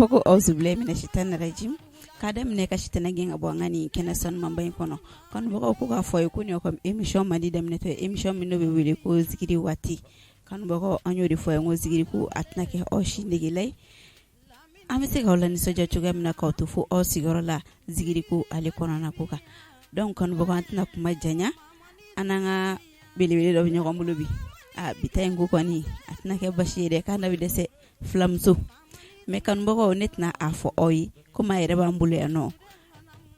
fɔ ko auzubilahi mina sitani rajim, k'a daminɛ ka sitanɛ gɛn ka bɔ an ka nin kɛnɛ sanumanba in kɔnɔ. Kanubagaw ko k'a fɔ ye ko nin ka émission mandi daminɛtɔ ye, émission min n'o bɛ wele ko zikiri waati. Kanubagaw, an y'o de fɔ ye ko zikiri ko a tɛna kɛ aw si negela ye. An bɛ se k'aw lanisɔndiya cogoya min na k'aw to fo aw sigiyɔrɔ la zikiri ko ale kɔnɔna ko kan. Donc kanubagaw, an tɛna kuma janya, an n'an ka belebele dɔ bɛ ɲɔgɔn bolo bi. Aa, bi ta in ko kɔni a tɛna kɛ basi ye dɛ, k'a na bɛ dɛsɛ filamuso. Mais kanubagaw, ne tɛna a fɔ aw ye komi a yɛrɛ b'an bolo yan nɔ.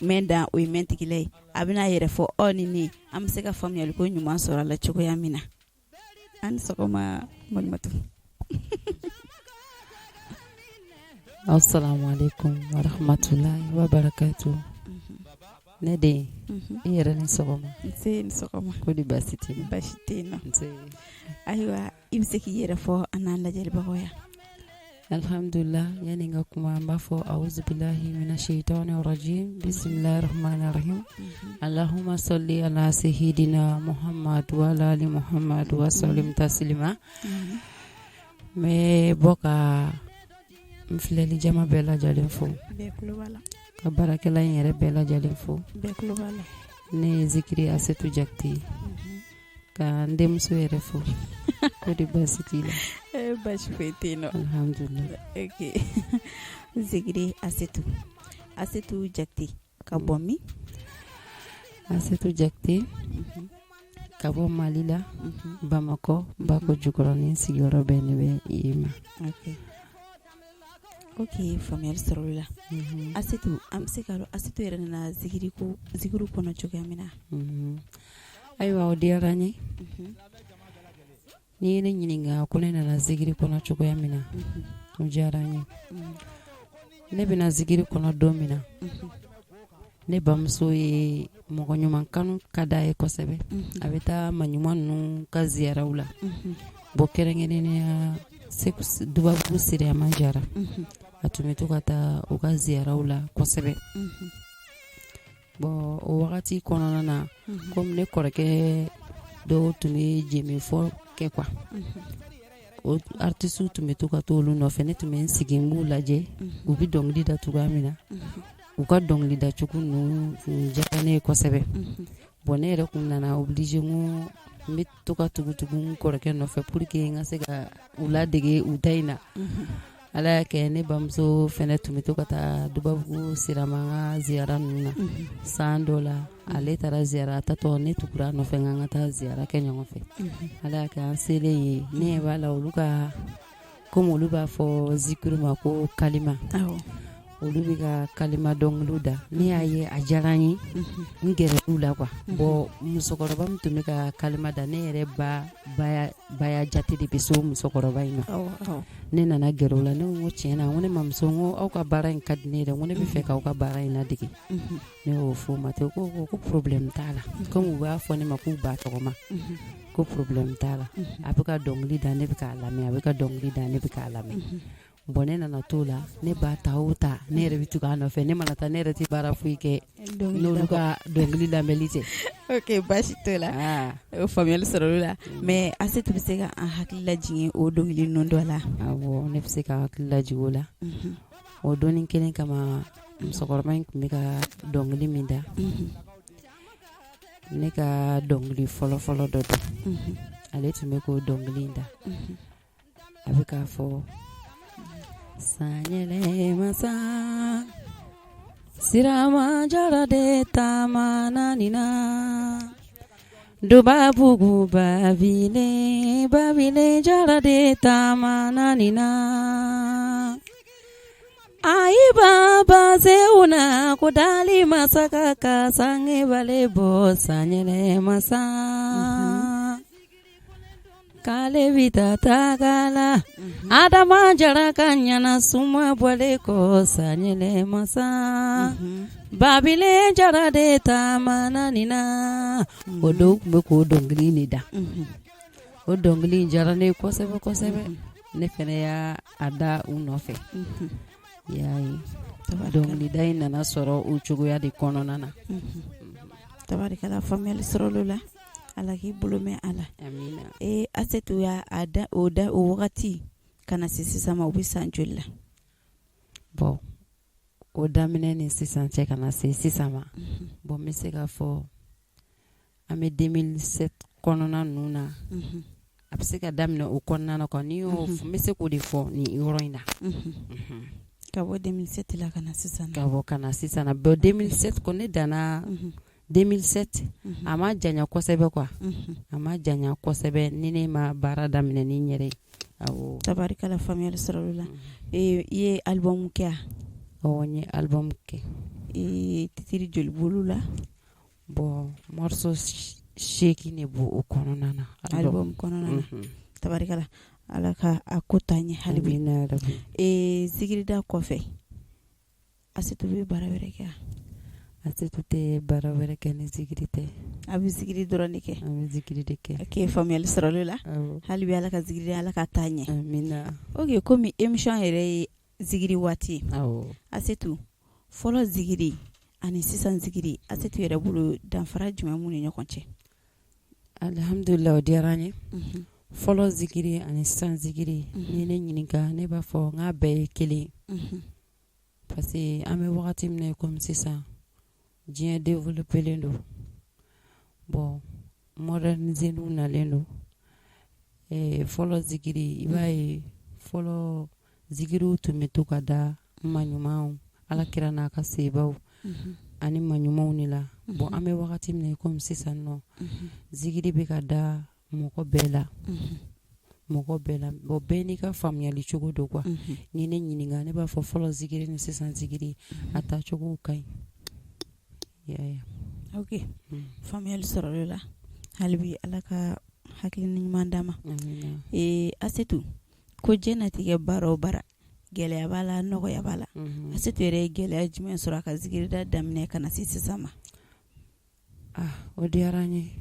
Mɛn dan o ye mɛn tigila ye, a bɛna a yɛrɛ fɔ aw ni ne, an bɛ se ka faamuyali ko ɲuman sɔrɔ a la cogoya min na. An ni sɔgɔma, Malimatu. Assalamu alaikum warahmatullahi wabarakatuh. Ne den, i yɛrɛ ni sɔgɔma. Nse, ni sɔgɔma. Ko di, baasi tɛ yen? Baasi tɛ yen nɔ. Nse. Ayiwa, i bɛ se k'i yɛrɛ fɔ an n'an lajɛlibagaw ya? Alhamdulillah, yani n ka kuma, an b'a fɔ auzubillahi mina shaitani rajim, bismillahir rahmanir rahim, allahumma salli ala sayyidina Muhammad wa ala ali Muhammad wa sallim taslima. N bɛ bɔ ka n filɛli jama bɛɛ lajɛlen fo, Bɛɛ tulo b'a la. ka baarakɛla in yɛrɛ bɛɛ lajɛlen fo. Bɛɛ tulo b'a la. Ne ye Zikiri Asetu Jakite ye, ka n denmuso yɛrɛ fo. Ko di, baasi t'i la? Baasi foyi tɛ yen nɔ. Alhamdulillah. Ok, Zikiri Asetu Jakite ka bɔ min? Asetu Jakite ka bɔ Mali la, Bamakɔ, Bako Jukɔrɔni sigiyɔrɔ bɛn ne bɛ yen ma. Ok, faamuyali sɔrɔ o la. Asetu, an bɛ se k'a dɔn Asetu yɛrɛ nana zikiri ko zikiri kɔnɔ cogoya min na? Ayiwa, o diyara n ye. N'i ye ne ɲininka ko ne nana zikiri kɔnɔ cogoya min na, o diyara n ye. Ne bɛna zikiri kɔnɔ don min na, ne bamuso ye mɔgɔ ɲuman kanu ka d'a ye kosɛbɛ. A bɛ taa maa ɲuman ninnu ka ziyaraw la. Bon, kɛrɛnkɛrɛnnenya Dubabugu Sirama Jara, a tun bɛ to ka taa u ka ziyaraw la kosɛbɛ. Bon, o wagati kɔnɔna na, komi ne kɔrɔkɛ dɔw tun bɛ jɛmɛfɔ kɛ quoi, o artistes tun bɛ to ka to olu nɔfɛ. Ne tun bɛ n sigi, n b'u lajɛ, u bɛ dɔnkili da cogoya min na. U ka dɔnkili dacogo ninnu tun diyara ne ye kosɛbɛ. Bon, ne yɛrɛ tun nana obligé n ko n bɛ to ka tugu tugu n kɔrɔkɛ nɔfɛ pour que n ka se ka u ladege u ta in na. Ala y'a kɛ, ne bamuso fɛnɛ tun bɛ to ka taa Dubabugu Sirama ka ziyara ninnu na. San dɔ la, ale taara ziyara, a tatɔ, ne tugura a nɔfɛ, n ka taa ziyara kɛ ɲɔgɔn fɛ. Ala y'a kɛ, an selen yen, ne ɲɛ b'a la, olu ka, komi olu b'a fɔ zikiri ma ko kalima, olu bɛ ka kalima dɔnkiliw da. Ne y'a ye, a diyara n ye, n gɛrɛl'u la quoi. Bon, musokɔrɔba min tun bɛ ka kalima da, ne yɛrɛ ba baya jate de bɛ so musokɔrɔba in ma. Ne nana gɛrɛ o la, ne ko tiɲɛ na, n ko ne mamuso, n ko aw ka baara in ka di ne yɛrɛ, n ko ne bɛ fɛ k'aw ka baara in ladege. Ne y'o fɔ ma ten, ko problème t'a la. Komi u b'a fɔ ne ma k'u ba tɔgɔma, ko problème t'a la. A bɛ ka dɔnkili da, ne bɛ k'a lamɛn, a bɛ ka dɔnkili da, ne bɛ k'a lamɛn. Bon, ne nana t'o la, ne ba ta o ta, ne yɛrɛ bɛ tugu a nɔfɛ. Ne mana taa, ne yɛrɛ tɛ baara foyi kɛ n'olu ka dɔnkili lamɛnli tɛ. Ok, baasi t'o la, o faamuyali sɔrɔ la. Mais Asetu bɛ se ka an hakili lajigin o dɔnkili ninnu dɔ la? Awɔ, ne bɛ se ka hakili lajigin o la. O dɔnni kelen kama, musokɔrɔba in tun bɛ ka dɔnkili min da, ne ka dɔnkili fɔlɔfɔlɔ dɔ don, ale tun bɛ k'o dɔnkili in da. A bɛ k'a fɔ: Sanyɛlɛ masa Sirama Jara de taamana nin na, Dubabugu Babile, Babile Jara de taamana nin na, ayiba basew na ko dali masaka ka sange bale bɔ. Sanyɛlɛ masa k'ale bɛ taa taga la, Adama Jara ka ɲana suma bɔlen kɔ. Sanyɛlɛ masa Babile Jara de taamana nin na. O dɔw tun bɛ k'o dɔnkili de da. O dɔnkili in diyara ne ye kosɛbɛ kosɛbɛ. Ne fana y'a a da u nɔfɛ. I y'a ye, dɔnkilida in nana sɔrɔ o cogoya de kɔnɔna na. Tabarikala, faamuyali sɔrɔla o la. Ala k'i bolo mɛn a la. Amina. Ee, Asetu, y'a a da o da o wagati ka na se sisan ma, o bɛ san joli la? Bon, o daminɛ ni sisan cɛ ka na se sisan ma, bon, n bɛ se k'a fɔ an bɛ 2007 kɔnɔna ninnu na. A bɛ se ka daminɛ o kɔnɔna na quoi. N'i y'o, n bɛ se k'o de fɔ nin yɔrɔ in na. Ka bɔ 2007 la ka na sisan. Ka bɔ ka na sisan na. Bon, 2007 kɔni, ne danna 2007, a ma janya kosɛbɛ quoi, a ma janya kosɛbɛ ni ne ma baara daminɛ ni n yɛrɛ ye, awɔ. Tabarikala, faamuyali sɔrɔ o la. I ye album kɛ wa? Awɔ, n ye album kɛ. Titre joli b'olu la? Bon, morceau 8 de b'o kɔnɔna na. Album kɔnɔna na. Tabarikala, Ala ka a ko taa ɲɛ hali bi. Amina yarabi. Zikirida kɔfɛ, Asetu bɛ baara wɛrɛ kɛ wa? Asetu tɛ baara wɛrɛ kɛ ni zikiri tɛ. A bɛ zikiri dɔrɔn de kɛ. An bɛ zikiri de kɛ. Ok, faamuyali sɔrɔla o la. Awɔ. Hali bi Ala ka zikiri, Ala ka taa ɲɛ. Amina. Ok, komi émission yɛrɛ ye zikiri waati ye. Awɔ. Asetu, fɔlɔ zikiri ani sisan zikiri, Asetu yɛrɛ bolo, danfara jumɛn b'u ni ɲɔgɔn cɛ? Alihamudulila, o diyara n ye. Fɔlɔ zikiri ani sisan zikiri, ni ne ɲininka, ne b'a fɔ n k'a bɛɛ ye kelen, parce que an bɛ wagati min na komi sisan, diɲɛ développélen don. Bon, modernisé nalen don. Fɔlɔ zikiri, i b'a ye, fɔlɔ zikiriw tun bɛ to ka da ma ɲumanw, Ala kira n'a ka sebaw ani ma ɲumanw de la. Bon, an bɛ wagati min na komi sisan nɔ, zikiri bɛ ka da mɔgɔ bɛɛ la, mɔgɔ bɛɛ la. Bon, bɛɛ n'i ka faamuyali cogo don quoi. Ni ne ɲininka, ne b'a fɔ fɔlɔ zikiri ni sisan zikiri, a taacogo ka ɲi. Ok, faamuyali sɔrɔla o la. Hali bi Ala ka hakilina ɲuman d'an ma. Asetu, ko diɲɛnatigɛ baara o baara, gɛlɛya b'a la, nɔgɔya b'a la. Asetu yɛrɛ ye gɛlɛya jumɛn sɔrɔ a ka zikirida daminɛ ka na se sisan ma? Ah, o diyara n ye.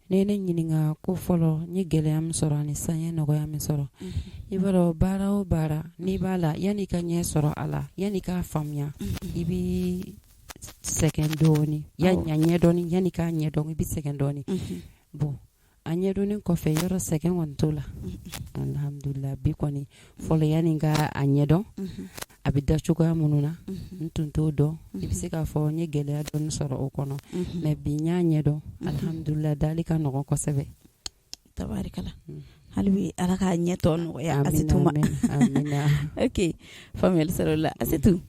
Ne ne ɲininka ko fɔlɔ n ye gɛlɛya min sɔrɔ ani sisan n ye nɔgɔya min sɔrɔ, i b'a dɔn, baara o baara n'i b'a la, yanni i ka ɲɛ sɔrɔ a la, yanni i k'a faamuya, i bɛ sɛgɛn dɔɔnin. A ɲɛdɔnni, yanni k'a ɲɛdɔn, i bɛ sɛgɛn dɔɔnin. Bon, a ɲɛdɔnni kɔfɛ, yɔrɔ sɛgɛn kɔni t'o la, alhamdulila. Bi kɔni, fɔlɔ, yanni ka a ɲɛdɔn a bɛ da cogoya minnu na, n tun t'o dɔn. I bɛ se k'a fɔ n ye gɛlɛya dɔɔnin sɔrɔ o kɔnɔ, mais bi n y'a ɲɛdɔn, alhamdulila, dali ka nɔgɔn kosɛbɛ. Tabarikala, hali bi Ala k'a ɲɛ tɔ nɔgɔya Asetu ma. Amina. Ok, faamuyali sɔrɔ o la. Asetu,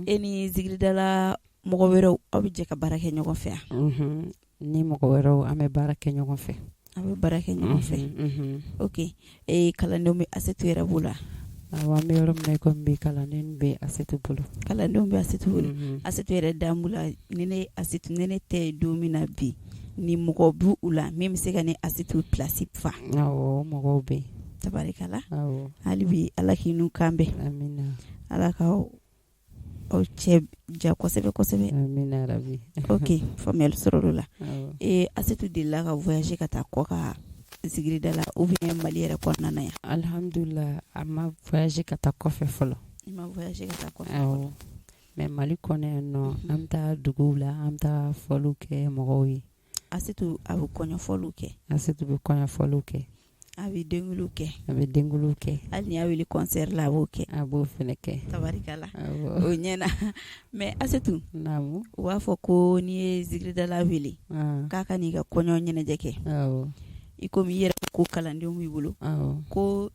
e ni zikiridala mɔgɔ wɛrɛw, aw bɛ jɛ ka baara kɛ ɲɔgɔn fɛ yan? Ni mɔgɔ wɛrɛw, an bɛ baara kɛ ɲɔgɔn fɛ. A bɛ baara kɛ ɲɔgɔn fɛ. Ok, kalandenw bɛ Asetu yɛrɛ bolo wa? Awɔ, an bɛ yɔrɔ min na i komi bi, kalanden bɛ Asetu bolo. Kalandenw bɛ Asetu bolo. Asetu yɛrɛ dan la, ni ne Asetu, ni ne tɛ don min na bi, ni mɔgɔ b'u u la min bɛ se ka ni Asetu place fa? Awɔ, mɔgɔw bɛ yen. Tabarikala. Hali bi Ala k'i n'u kan bɛn. Amina. Ala ka aw cɛ ja kosɛbɛ kosɛbɛ. Amina yarabi. Ok, faamuyali sɔrɔ o la. Asetu delila ka voyager ka taa kɔ ka zikirida la ou bien Mali yɛrɛ kɔnɔna na yan? Alhamdulila, a ma voyager ka taa kɔfɛ fɔlɔ. I ma voyager ka taa kɔfɛ. Awɔ, mais Mali kɔnɔ yan nɔ, an bɛ taa duguw la, an bɛ taa fɔliw kɛ mɔgɔw ye. Asetu, a bɛ kɔɲɔfɔliw kɛ? Asetu bɛ kɔɲɔfɔliw kɛ. A bɛ denkundiw kɛ? A bɛ denkundiw kɛ. Hali n'i y'a wele concert la, a b'o kɛ? A b'o fana kɛ. Tabarikala, o ɲɛna. Mais Asetu, naamu, u b'a fɔ ko n'i ye zikiridala wele k'a ka n'i ka kɔɲɔ ɲɛnajɛ kɛ, i komi i yɛrɛ ko kalandenw b'i bolo, ko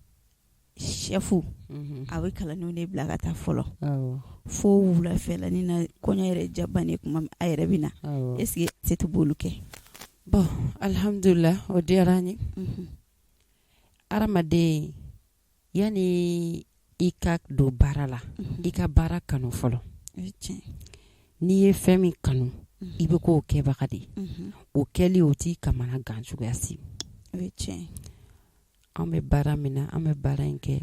chef a bɛ kalandenw de bila ka taa fɔlɔ fo wulafɛla ni na kɔɲɔ yɛrɛ ja bannen tuma min, a yɛrɛ bɛ na. Est ce que Asetu b'olu kɛ? Bon, alhamdulila, o diyara n ye. Hadamaden, yanni i ka don baara la, i ka baara kanu fɔlɔ. N'i ye fɛn min kanu, i bɛ k'o kɛbaga de ye. O kɛli, o t'i kamana gan cogoya si. An bɛ baara min na, an bɛ baara in kɛ,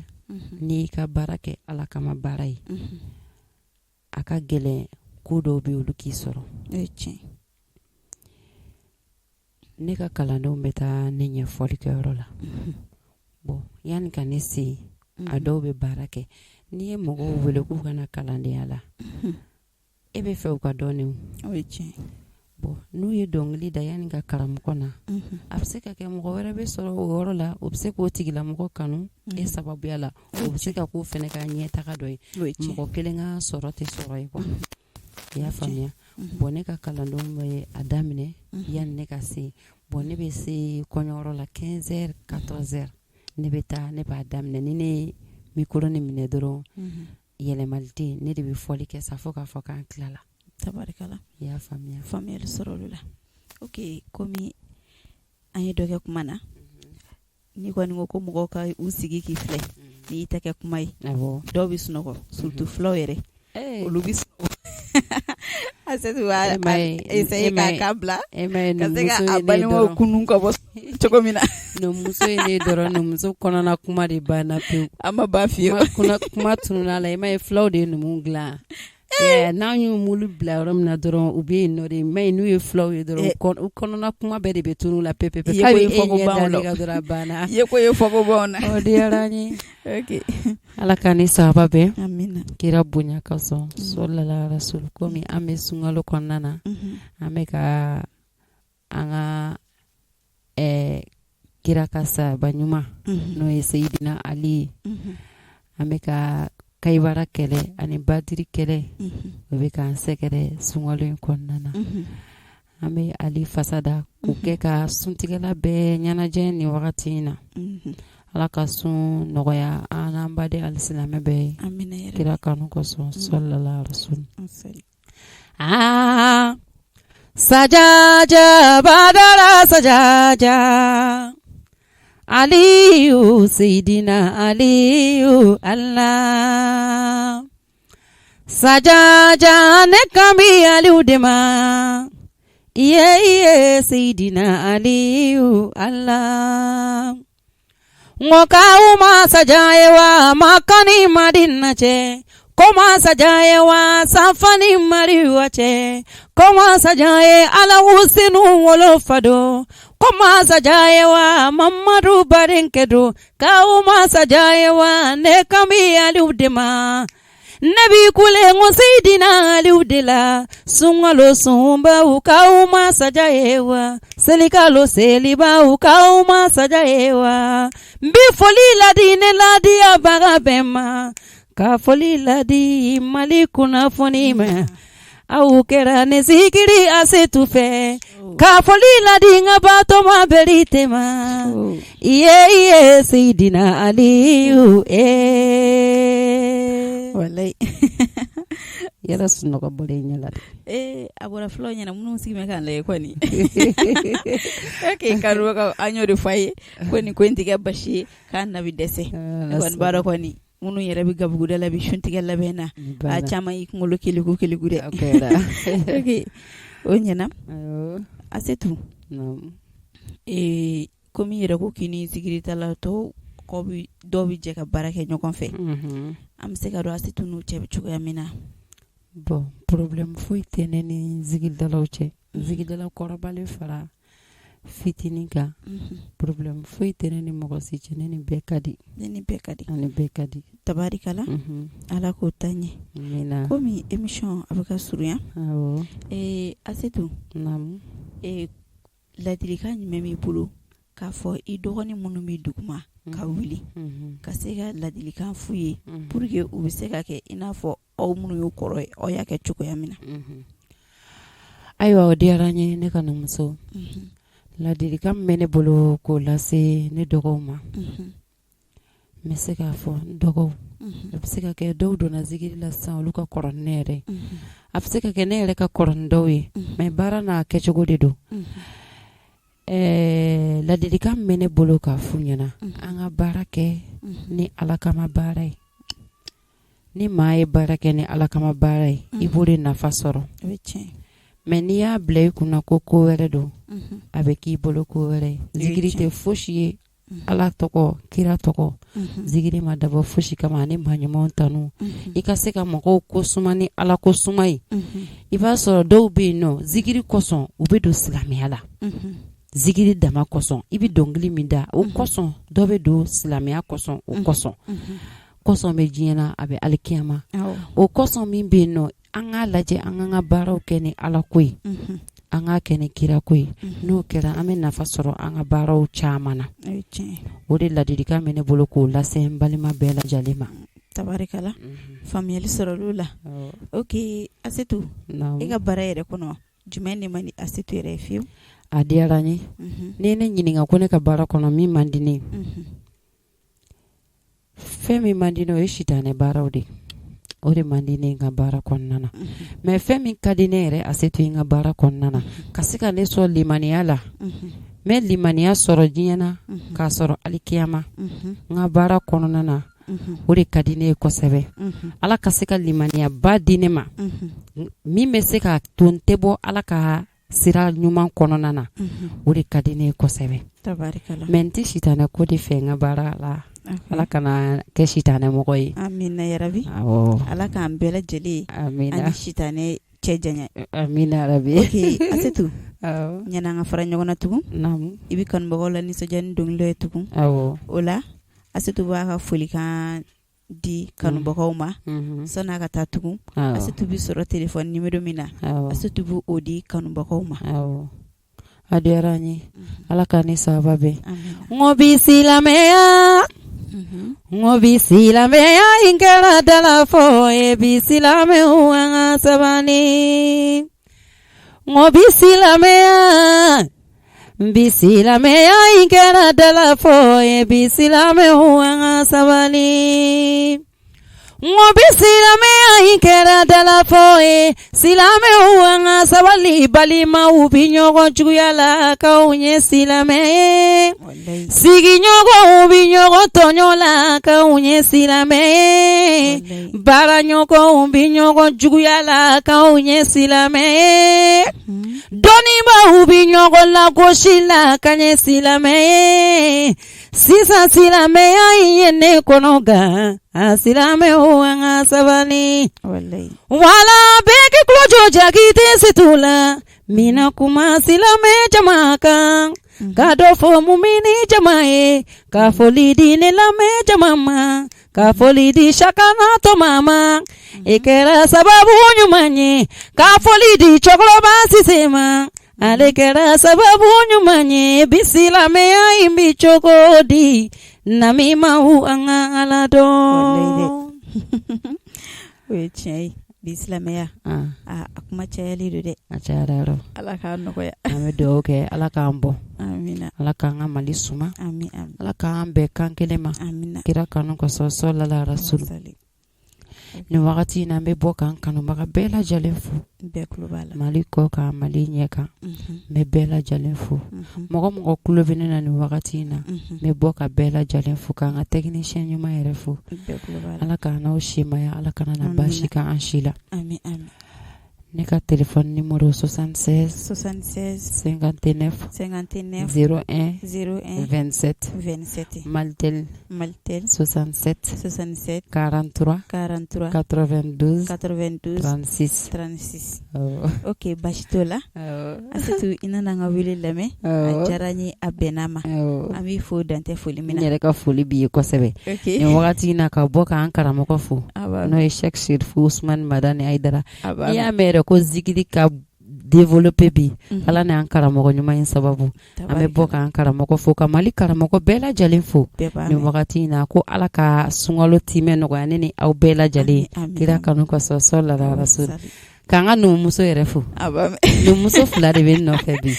n'i y'i ka baara kɛ Ala kama baara ye, a ka gɛlɛn ko dɔw bɛ olu k'i sɔrɔ. Ne ka kalandenw bɛ taa ne ɲɛ fɔlikɛyɔrɔ la. Bon, yanni ka ne se, a dɔw bɛ baara kɛ. N'i ye mɔgɔw wele k'u ka na kalandenya la, e bɛ fɛ u ka dɔn. Bon n'u ye dɔnkili da yanni ka karamɔgɔ na a bɛ se ka kɛ mɔgɔ wɛrɛ bɛ sɔrɔ o yɔrɔ la o bɛ se k'o tigilamɔgɔ kanu e sababuya la o bɛ se ka k'o fana ka ɲɛtaga dɔ ye mɔgɔ kelen ka sɔrɔ tɛ sɔrɔ ye quoi i y'a faamuya bon ne ka kalandenw bɛ a daminɛ yanni ne ka se bon ne bɛ se kɔɲɔyɔrɔ la 15 heures 14 heures ne bɛ taa ne b'a daminɛ ni ne ye micro nin minɛ dɔrɔn yɛlɛmali tɛ yen ne de bɛ fɔli kɛ sa fo k'a fɔ k'an tilala tabarikala i y'a faamuya faamuyali sɔrɔ olu la ok komi an ye dɔ kɛ kuma na n'i kɔni ko ko mɔgɔw ka u sigi k'i filɛ n'i y'i ta kɛ kuma ye dɔw bɛ sunɔgɔ surtout fulaw yɛrɛ olu bɛ sunɔgɔ Asetu b'a essayer k'a kan bila ka se ka a balimaw kunun ka bɔ cogo min na numuso ye ne dɔrɔn numuso kɔnɔna kuma de banna pewu an ma ban fiyewu kuma tununna la i m'a ye fulaw de ye numu dilan n'an y'u mulu bila yɔrɔ min na dɔrɔn u bɛ yen nɔ de mais n'u ye fulaw ye dɔrɔn u kɔnɔna kuma bɛɛ de bɛ tunun u la pewu pewu banna ye ko ye fɔko b'anw na o diyara an ye Ala k'an ni sahaba bɛn kira bonya kosɔn salala rasul komi an bɛ sunkalo kɔnɔna na an bɛ ka an ka kira ka sahaba ɲuman n'o ye Seyidina Ali ye an bɛ ka Kayibara kɛlɛ ani Badiri kɛlɛ o bɛ k'an sɛgɛrɛ sunkalo in kɔnɔna na an bɛ Ali fasa da k'o kɛ ka suntigɛla bɛɛ ɲɛnajɛ nin wagati in na Ala ka sun nɔgɔya an n'an baden alisilamɛ bɛɛ ye kira kanu kosɔn salala rasul aa sajaja badara sajaja Aliyu Seyidina Aliyu Allah Sajaja ne kan bɛ Aliyu de ma iye iye Seyidina Aliyu Allah n ko k'aw masajan ye wa Maka ni Madina cɛ ko masajan ye wa Safa ni Mariwa cɛ ko masajan ye Alahusenu wolofa don ko masajan ye wa Mamadu badenkɛ don k'aw masajan ye wa ne kan bɛ Aliyu de ma ne bɛ kule n ko Seyidina Aliyu de la sunkalo sunbaw k'aw masajan ye wa selikalo selibaw k'aw masajan ye wa n bɛ foli ladi ne ladiyabaga bɛɛ ma ka foli ladi Mali kunnafoni ma aw kɛra ne zikiri Asetu fɛ ka foli ladi n ka Batoma Berete ma iye iye Seyidina Aliyu walayi yɛrɛ sunɔgɔ bɔra i ɲɛ la dɛ ee a bɔra fulaw ɲɛna minnu sigilen bɛ k'an lajɛ kɔni ok kanubagaw an y'o de fɔ a ye ko nin ko in tɛ kɛ basi ye k'an na bɛ dɛsɛ ne kɔni b'a dɔn kɔni minnu yɛrɛ bɛ gabuguda la bi suntigɛ labɛn na a caman y'i kunkolo keleku keleku dɛ ok o ɲɛna Asetu ee komi i yɛrɛ ko k'i ni zikiritala tɔw kɔ dɔw bɛ jɛ ka baara kɛ ɲɔgɔn fɛ an bɛ se ka dɔn Asetu n'u cɛ bɛ cogoya min na bon problème foyi tɛ ne ni zikiridalaw cɛ zikiridala kɔrɔbalen fara fitinin kan problème foyi tɛ ne ni mɔgɔ si cɛ ne ni bɛɛ ka di ne ni bɛɛ ka di ne ni bɛɛ ka di tabarikala Ala k'o ta ɲɛ amina komi émission a bɛ ka surunya awɔ ee Asetu naamu ee ladilikan jumɛn b'i bolo k'a fɔ i dɔgɔnin minnu bɛ duguma ka wuli ka se ka ladilikan f'u ye pour que u bɛ se ka kɛ i n'a fɔ aw minnu y'u kɔrɔ ye aw y'a kɛ cogoya min na ayiwa o diyara n ye ne ka numuso ladilikan min bɛ ne bolo k'o lase ne dɔgɔw ma n bɛ se k'a fɔ n dɔgɔw a bɛ se ka kɛ dɔw donna zikiri la sisan olu ka kɔrɔ ni ne yɛrɛ ye a bɛ se ka kɛ ne yɛrɛ ka kɔrɔ ni dɔw ye mais baara n'a kɛcogo de don ɛɛ ladilikan min bɛ ne bolo k'a f'u ɲɛna an ka baara kɛ ni Ala kama baara ye ni maa ye baara kɛ ni Ala kama baara ye i b'o de nafa sɔrɔ mais n'i y'a bila i kunna ko ko wɛrɛ don a bɛ k'i bolo ko wɛrɛ ye zikiri tɛ fosi ye Ala tɔgɔ kira tɔgɔ zikiri ma dabɔ fosi kama ani maa ɲumanw tanu i ka se ka mɔgɔw ko suma ni Ala ko suma ye i b'a sɔrɔ dɔw bɛ yen nɔ zikiri kosɔn u bɛ don silamɛya la zikiri dama kosɔn i bɛ dɔnkili min da o kosɔn dɔ bɛ don silamɛya kosɔn o kosɔn kosɔn bɛ diɲɛ na a bɛ alikiyama o kosɔn min bɛ yen nɔ an k'a lajɛ an k'an ka baaraw kɛ ni Ala ko ye. An k'a kɛ ni kirako ye. N'o kɛra, an bɛ nafa sɔrɔ an ka baaraw caman na. O de ladilikan bɛ ne bolo k'o lase n balima bɛɛ lajɛlen ma. Tabarikala, faamuyali sɔrɔla o la. Ok Asetu, e ka baara yɛrɛ kɔnɔ, jumɛn de man di Asetu yɛrɛ ye fiyewu? A diyara n ye. N'i ye ne ɲininka ko ne ka baara kɔnɔ min man di ne ye, fɛn min man di ne o ye sitanɛ baaraw de, o de man di ne n ka baara kɔnɔna na. Mais fɛn min ka di ne yɛrɛ Asetu n ka baara kɔnɔna na, ka se ka ne sɔn limaniya la, n bɛ limaniya sɔrɔ diɲɛ na k'a sɔrɔ alikiyama n ka baara kɔnɔna na, o de ka di ne ye kosɛbɛ. Ala ka se ka limaniyaba di ne ma min bɛ se ka to n tɛ bɔ Ala ka sira ɲuman kɔnɔna na, o de ka di ne ye kosɛbɛ. Mais n tɛ sitanɛ ko de fɛ n ka baara la. Ala kana kɛ sitanɛ mɔgɔ ye. Amina yarabi. Ala k'an bɛɛ lajɛlen ani sitanɛ cɛ janya. Amina yarabi. Ok Asetu, yani an ka fara ɲɔgɔn na tugun, i bɛ kanubagaw la nisɔndiya ni dɔnkili dɔ ye tugun. O la Asetu b'a ka folikan di kanubagaw ma. Sani ka taa tugun, Asetu bɛ sɔrɔ téléphone numéro min na, Asetu bɛ o di kanubagaw ma. A diyara n ye. Ala ka ni saba bɛn. N ko bi silamɛya, n ko bi silamɛya in kɛra dalafɔ ye. Bi silamɛw, an ka sabali. N ko bi silamɛya, bi silamɛya in kɛra dalafɔ ye. Bi silamɛw, an ka sabali. N ko bi silamɛya in kɛra dalafɔ ye. Silamɛw, an ka sabali. Balimaw bi ɲɔgɔn juguya la k'anw ye silamɛ ye. Sigiɲɔgɔnw bi ɲɔgɔn tɔɲɔ la k'anw ye silamɛ ye. Baaraɲɔgɔnw bi ɲɔgɔn juguya la k'anw ye silamɛ ye. Dɔnnibaaw bi ɲɔgɔn lagosi la k'an ye silamɛ ye. Sisan silamɛya in ye ne kɔnɔ gan. A silamɛw, an ka sabali. Wala bɛɛ k'i tulo jɔ Jakite Setu la. Mina kuma silamɛ jama kan, ka dɔ fɔ mumini jama ye, ka foli di ne lamɛn jama ma, ka foli di Sakana Toma ma, e kɛra sababu ɲuman ye, ka foli di cɛkɔrɔba Sise ma, ale kɛra sababu ɲuman ye. Bi silamɛya in bi cogo di? Namimaw, an ka Ala dɔn. O ye tiɲɛ ye. Bi silamɛya, a kuma cayalen don dɛ. A cayara yɔrɔ. Ala k'a nɔgɔya. An bɛ dugawu kɛ, Ala k'an bɔ. Amina. Ala k'an ka Mali suma. Ala k'an bɛn kan kelen ma. Amina. Kira kanu kosɔn, sɔlala rasul. Nin wagati in na, an bɛ bɔ k'an kanubaga bɛɛ lajɛlen fo. Bɛɛ tulo b'a la. Mali kɔ kan, Mali ɲɛ kan. N bɛ bɛɛ lajɛlen fo. Mɔgɔ mɔgɔ tulo bɛ ne na nin wagati in na, n bɛ bɔ ka bɛɛ lajɛlen fo, k'an ka technicien ɲuman yɛrɛ fo. Ala k'an n'aw simaya, Ala kana na baasi k'an si la. Ne ka téléphone numéro 76 76 59 59 01 01 27. 27. Malitel Malitel 67 67 43 43 92 92 36. 36. Ok, basi t'o la. Asetu, i nana an ka wele lamɛn, a diyara n ye, a bɛnna ma. An b'i fo dantɛ foli min N na. yɛrɛ ka foli b'i ye kosɛbɛ nin wagati in na, ka bɔ k'an karamɔgɔ fo, n'o ye Cheikh Chérif Ousmane Madani Haidara. N'i y'a mɛn yɛrɛ ko zikiri ka développer bi, Ala n'an karamɔgɔ ɲuman in sababu. An bɛ bɔ k'an karamɔgɔ fo, ka Mali karamɔgɔ bɛɛ lajɛlen fo nin wagati in na, ko Ala ka sunkalo timɛ nɔgɔya ne ni aw bɛɛ lajɛlen, kira kanu kosɔn, sɔlala rasul. K'an ka numumuso yɛrɛ fo. Numumuso fila de bɛ n nɔfɛ bi.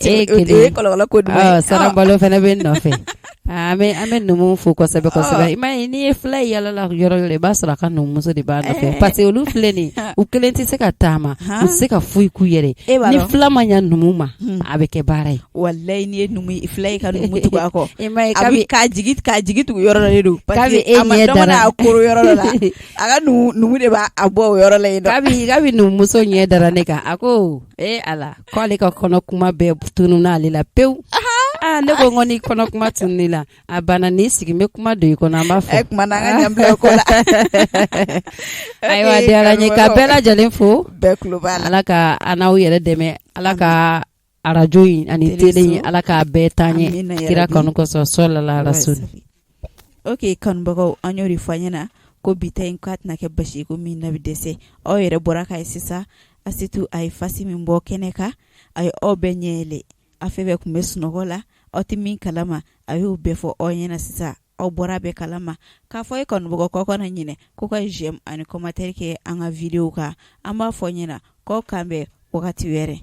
E kelen, Sara Balo fana bɛ n nɔfɛ. An bɛ numu fo kosɛbɛ kosɛbɛ. I m'a ye, n'i ye fila ye yalala yɔrɔ yɔrɔ, i b'a sɔrɔ a ka numumuso de b'a nɔfɛ, parce que olu filɛ nin, u kelen tɛ se ka taama, u tɛ se ka foyi k'u yɛrɛ. Ni fila ma ɲɛ numu ma, a bɛ kɛ baara ye. Walayi, n'i ye numu fila ye ka numu tugu a kɔ, i m'a ye, kabi k'a jigi tugu yɔrɔ dɔ de don, kabi e ɲɛ dara a koro yɔrɔ dɔ la, a ka numu de b'a bɔ o yɔrɔ la yen. Kabi numumuso ɲɛ dara ne kan, a ko ee Ala, k'ale ka kɔnɔ kuma bɛɛ tununna ale la pewu. Aa, ne ko n ko ni kɔnɔ kuma tunun'i la, a banna. N'i sigi, n bɛ kuma don i kɔnɔ, an b'a fɔ. Kuma na an ka ɲɛ ko la. Ayiwa, a diyara n ye ka bɛɛ lajɛlen fo. Bɛɛ tulo b'a la. Ala ka an n'aw yɛrɛ dɛmɛ, Ala ka arajo in ani télé in, Ala k'a bɛɛ taa ɲɛ, kira kanu kosɔn, sɔlala rasul. Ok, kanubagaw, an y'o de fɔ an ɲɛna ko bi ta in k'a tɛna kɛ basi ye ko min na bɛ dɛsɛ. Aw yɛrɛ bɔra k'a ye sisan, Asetu a ye face min bɔ kɛnɛ kan. A ye aw bɛɛ ɲɛ yɛlɛ, aw fɛn fɛn tun bɛ sunɔgɔ la, aw tɛ min kalama, a y'o bɛɛ fɔ aw ɲɛna sisan. Aw bɔra bɛɛ kalama. K'a fɔ e kanubagaw k'aw kana ɲinɛ ko ka j'aime ani commentaire kɛ an ka video kan. An b'a fɔ ɲɛna k'aw k'an bɛn wagati wɛrɛ.